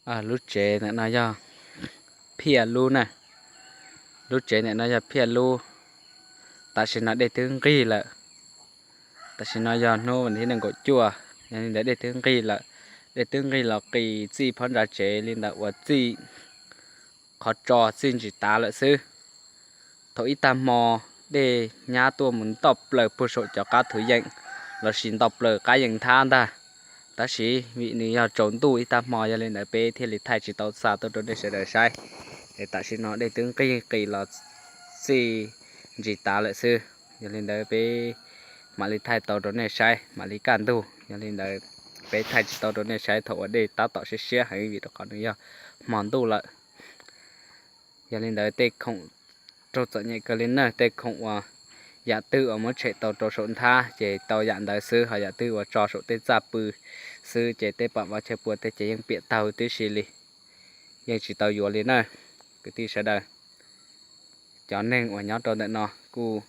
Lub tsev ntawm no yog phiaj lub na, lub tsev ntawm no yog phiaj lub. Tam sim no dej twb nqig lawm. Tam sim no yog hnub vas thib nees nkaum cuaj, yog li ntawd dej twb nqig lawm. Dej twb nqig los qis txij phab ntsa tsev li ntawd uas txij qhov tso txij ntsis tav lawm xwb. Thaum ib tag hmo dej nyab tuaj mus nto plaws puag saum cov qab thuv yeem lossis nto plaws qab yees nthab ntag. Tab sis vim nws yog tsaus ntuj ib tag hmo, yog li ntawd peb thiaj li thaij tsis tau xa tuaj rau nej sawv daws saib. Es tam sim no dej twb nqig qis los txij ntsis tav lawm xwb, yog li ntawd peb mam li thaij tau rau nej saib mam li kaj ntug. Yog li ntawd peb thaij tsis tau rau nej saib thaum uas dej tab tom siab siab heev vim rau qhov nws yog hmo ntuj lawm. Yog li ntawd tej khoom raug txom nyem kawg li na, tej khoom uas yam twg uas muab tshem tau rau saum nthab ces tau yam ntawd xwb, ho yam twg uas tso saum tej txaj pw xwb ces tej pam vov chaw pua tej ces yeej piam taug tib si li, yeej tsis tau yuav li na. Kwv tij sawv daws, cov neeg uas nyob rau ntawm no kuj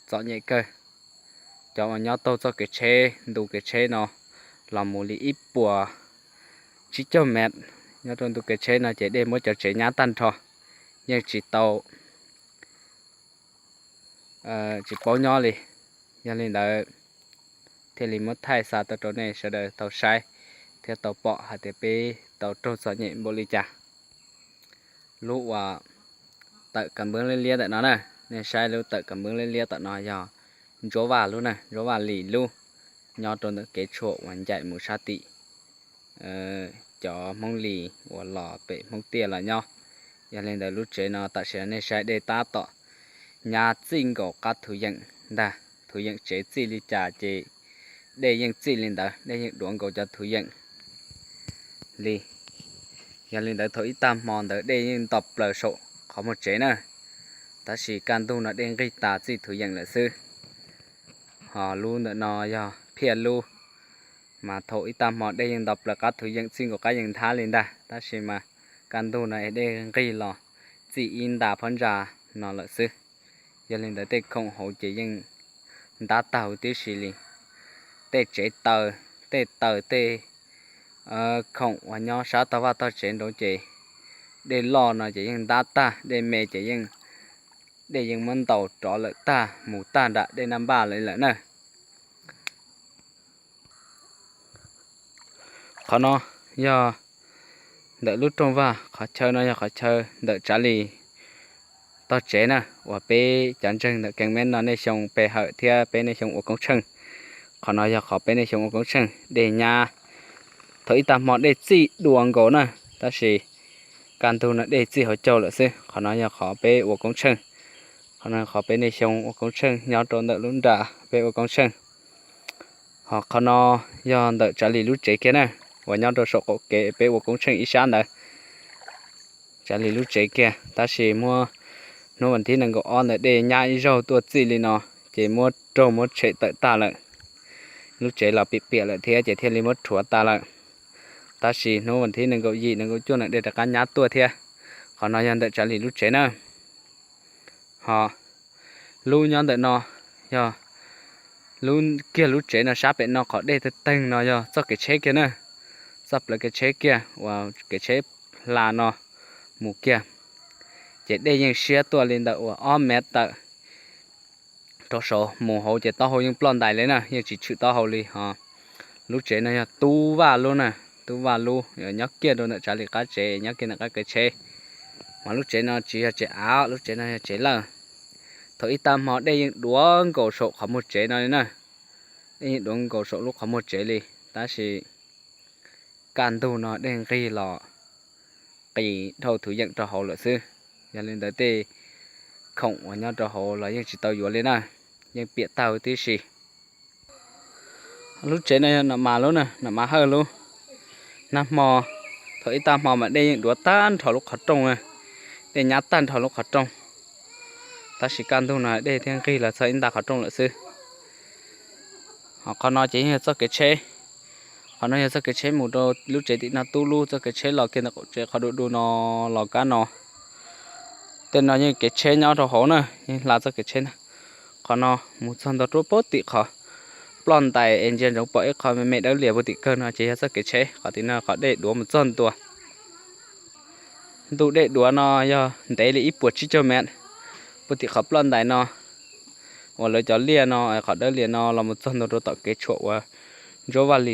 txom nyem kawg. Cov uas nyob taug txoj kev tsheb ntu kev tsheb no los mus li ib puas tsib caug mev, nyob rau ntu kev tsheb no ces dej muab cov tsev nyab tag nrho, yeej tsis tau tsis paub nyob li. Yog li ntawd thiaj li muab thaij xa tuaj rau nej sawv daws tau saib thiab tau pom hais tias peb tau raug txom nyem npaum li cas. Lub uas tawm kav npwb liab liab ntawm no na, nej saib lub tawm kav npwb liab liab tom no yog Ntsuab Vaj lub na, Ntsuab Vaj Lis lub, nyob rau ntawm kev tshuam uas ncaim mus sab tim cov Hmoob Lis uas los pem Hmoob Tiaj los nyob. Yog li ntawd lub tsev no tam sim no nej saib dej tab tom nyab txij nkaus qab thuv yeem ntag, thuv yeem tsev txij li cas ces dej yeej txij li ntawd, dej yeej duav nkaus cov thuv yeem li. Yog li ntawd thaum ib tag hmo ntawd dej yeej nto plaws saum qhov muag tsev na, tab sis kaj ntug no dej nqig tas txij thuv yeem lawm xwb. Ho lub ntawm no yog phiaj lub, mas thaum ib tag hmo dej yeej nto plaws qab thuv yeem txij nkaus qab yees nthab li ntag, tab sis mas kaj ntug no es dej nqig los txij ib nta phab ntsa no lawm xwb. Yog li ntawd tej khoom hauv ces yeej ntab tag huv tib si li. Tej tsev taws, tej taws tej khoom uas nyob sab tog vaj tog tsev nraud ces dej loj no ces yeej ntab tag, dej me ces yeej, dej yeej muab ntaus rov lawm tag mus tag nram dej Naj Npaj lawm na. Qhov no yog ntawm lub rooj vag, qhov chaw no yog qhov chaw ntawm Tsav Lis tog tsev na, uas peb cov ntseeg ntawm keeb mev no nej xyoo pe hawm thiab peb nej xyoo ua koob tsheej. Qhov no yog qhov peb nej xyoo ua koob tsheej, dej nyab, thaum ib tag hmo dej txij dua nkaus na, tab sis kaj ntug no dej txij hauv caug lawm xwb. Qhov no yog qhov peb ua koob tsheej, qhov no qhov peb nej xyoo ua koob tsheej nyob rau ntawm lub nra peb ua koob tsheej. Ho qhov no yog ntawm Tsav Lis lub tsev kiag na, uas nyob rau saum qaum kev peb ua koob tsheej ib sab ntawd. Tsav Lis lub tsev kiag, tab sis muab hnub vas thib nees nkaum ob ntawd dej nyab ib zaug tuaj txij li no, ces muab raug muab tshem tawm tag lawm. Lub tsev los piam piam lawm thiab ces thiaj li muab rhuav tas lawm. Tab sis hnub vas thib nees nkaum yim nees nkaum cuaj no dej rov qab nyab tuaj thiab. Qhov no yog ntawm Tsav Lis lub tsev na. Ho lub nyob ntawm no yog lub kiag lub tsev no sab pem no qhov dej tawg teeg no yog txoj kev tsheb kiag na, txoj plawv kev tsheb kiag uas kev tsheb hla no mus kiag. Ces dej yeej siab tuaj li ntawm uas ob mev tawm rau saud mus hauv ces taub hau yeej ploj ntais li na, yeej tsis tshwm taub hau li ho. Lub tsev no yog Tub Vaj lub na, Tub Vaj lub nyob kiag rau ntawm Tsav Lis qab tsev, nyob kiag ntawm qab kev tsheb. Mas lub tsev no tsis yog tsev av, lub tsev no yog tsev lawj. Thaum ib tag hmo dej yeej duav nkaus saum qhov muag tsev no li na, dej yeej duav nkaus saum lub qhov muag tsev li, tab sis kaj ntug no dej nqig los qis dhau thuv yeem rau hauv lawm xwb. Yog li ntawd tej khoom uas nyob rau hauv los yeej tsis tau yuav li na, yeej piam tag huv tib si. Lub tsev no yog Nom Mas lub na, Nom Mas Hawj lub. Nag hmo, thaum ib tag hmo mas dej yeej duav tag nrho lub qhov rooj na, dej nyab tag nrho lub qhov rooj, tab sis kaj ntug no dej thiaj nqig los txog ib nta qhov rooj lawm xwb. Ho qhov no ces yeej yog txoj kev tsheb, qhov no yog txoj kev tsheb mus rau lub tsev tim no Tub lub, txoj kev tsheb los kiag ntawm qaum tsev qhov du du no los kab no. Tej no yeej kev tsheb nyob rau hauv na, yeej hla txoj kev tsheb na. Qhov no mus txog ntau ruab puag tim qhov Ploj ntais es ntsia ntsoov pom ib qho me me dawb lias puag tim kawg no ces yog txoj kev tsheb. Qhov tim no qhov dej duav mus txog ntua. Ntu dej duav no yog ntev li ib puas tsib caug mev puag tim qhov ploj ntais no uas lawv cov liaj no, qhov dawb lias no los mus txog ntua rau tom kev tshuam uas Ntsuab Vaj Lis.